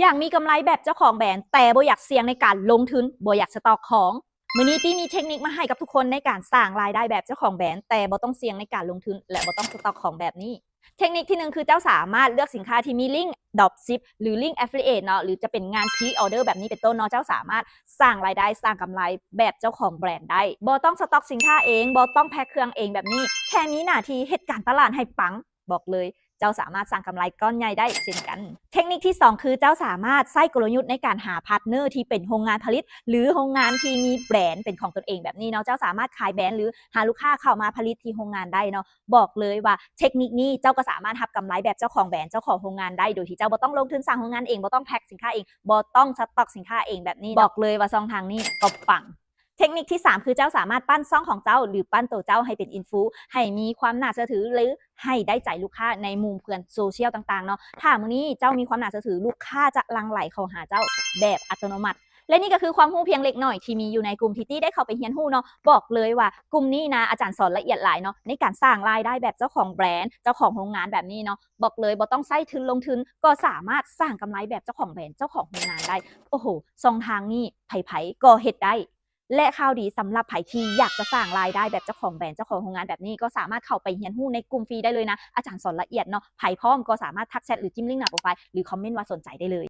ຢາກມີກຳໄລແບບເຈົ້າຂອງແບຣນ ແຕ່ບໍ່ຢາກສ່ຽງໃນການລົງທຶນ, ບໍ່ຢາກສະຕັອກຂອງ? ມື້ນີ້ຕີ້ມີເທັກນິກມາໃຫ້ກັບທຸກຄົນໃນການສ້າງລາຍໄດ້ແບບເຈົ້າຂອງແບຣນ ແຕ່ບໍ່ຕ້ອງສ່ຽງໃນການລົງທຶນ ແລະ ບໍ່ຕ້ອງສະຕັອກຂອງແບບນີ້. ເທັກນິກທີໜຶ່ງ ຄືເຈົ້າສາມາດເລືອກສິນຄ້າທີ່ມີລິ້ງ Dropship ຫຼື ລິ້ງ Affiliate ເນາະ ຫຼື ຈະເປັນງານ Pre-order ແບບນີ້ເປັນຕົ້ນເນາະ, ເຈົ້າສາມາດສ້າງລາຍໄດ້ ສ້າງກຳໄລແບບເຈົ້າຂອງແບຣນໄດ້. ບໍ່ຕ້ອງສະຕັອກສິນຄ້າເອງ, ບໍ່ຕ້ອງແພັກເຄື່ອງເອງແບບນີ້, ແຄ່ມີໜ້າທີ່ເຮັດການຕະຫຼາດໃຫ້ປັງ. ບອກເລີຍ, ເຈົ້າສາມາດສ້າງກຳໄລກ້ອນໃຫຍ່ໄດ້ເຊັ່ນກັນ. ເທັກນິກທີສອງ ຄືເຈົ້າສາມາດໃຊ້ກົນລະຍຸດໃນການຫາພາດເນີທີ່ເປັນໂຮງງານຜະລິດ ຫຼື ໂຮງງານທີ່ມີແບຣນເປັນຂອງຕົນເອງແບບນີ້ເນາະ. ເຈົ້າສາມາດຂາຍແບຣນ ຫຼື ຫາລູກຄ້າເຂົ້າມາຜະລິດທີ່ໂຮງງານໄດ້ເນາະ. ບອກເລີຍວ່າເທັກນິກນີ້ເຈົ້າກໍສາມາດຮັບກຳໄລແບບເຈົ້າຂອງແບຣນ, ເຈົ້າຂອງໂຮງງານໄດ້ ໂດຍທີ່ເຈົ້າບໍ່ຕ້ອງລົງທຶນສ້າງໂຮງງານເອງ, ບໍ່ຕ້ອງແພັກສິນຄ້າເອງ, ບໍ່ຕ້ອງສະຕັອກສິນຄ້າເອງແບບນີ້. ບອກເລີຍວ່າຊ່ອງທາງນີ້ກໍປັງ. ເທັກນິກທີສາມ ຄືເຈົ້າສາມາດປັ້ນຊ່ອງຂອງເຈົ້າ ຫຼື ປັ້ນໂຕເຈົ້າໃຫ້ເປັນອິນຟູ ໃຫ້ມີຄວາມໜ້າເຊື່ອຖື ຫຼື ໃຫ້ໄດ້ໃຈລູກຄ້າໃນໝູ່ເພື່ອນໂຊຊຽວຕ່າງໆເນາະ. ຖ້າມື້ນີ້ເຈົ້າມີຄວາມໜ້າເຊື່ອຖື, ລູກຄ້າຈະຫຼັ່ງໄຫຼເຂົ້າຫາເຈົ້າແບບອັດຕະໂນມັດ. ແລະ ນີ້ກໍຄືຄວາມຮູ້ພຽງເລັກນ້ອຍທີ່ມີຢູ່ໃນກຸ່ມທີ່ຕີ້ໄດ້ເຂົ້າໄປຮຽນຮູ້ເນາະ. ບອກເລີຍວ່າກຸ່ມນີ້ນະ ອາຈານສອນລະອຽດຫຼາຍເນາະ ໃນການສ້າງລາຍໄດ້ແບບເຈົ້າຂອງແບຣນ, ເຈົ້າຂອງໂຮງງານແບບນີ້ເນາະ. ບອກເລີຍ ບໍ່ຕ້ອງໃຊ້ທຶນລົງທຶນ ກໍສາມາດສ້າງກຳໄລແບບເຈົ້າຂອງແບຣນ, ເຈົ້າຂອງໂຮງງານໄດ້. ໂອ້ໂຫ, ຊ່ອງທາງນີ້ໃຜໆກໍເຮັດໄດ້. ແລະ ຂ່າວດີສຳລັບໃຜທີ່ຢາກຈະສ້າງລາຍໄດ້ແບບເຈົ້າຂອງແບຣນ, ເຈົ້າຂອງໂຮງງານແບບນີ້ ກໍສາມາດເຂົ້າໄປຮຽນຮູ້ໃນກຸ່ມຟຣີໄດ້ເລີຍນະ. ອາຈານສອນລະອຽດເນາະ. ໃຜພ້ອມກໍສາມາດທັກແຊັດ ຫຼື ຈິ້ມລິ້ງໜ້າໂປຣໄຟລ໌ ຫຼື ຄອມເມັນວ່າສົນໃຈໄດ້ເລີຍ.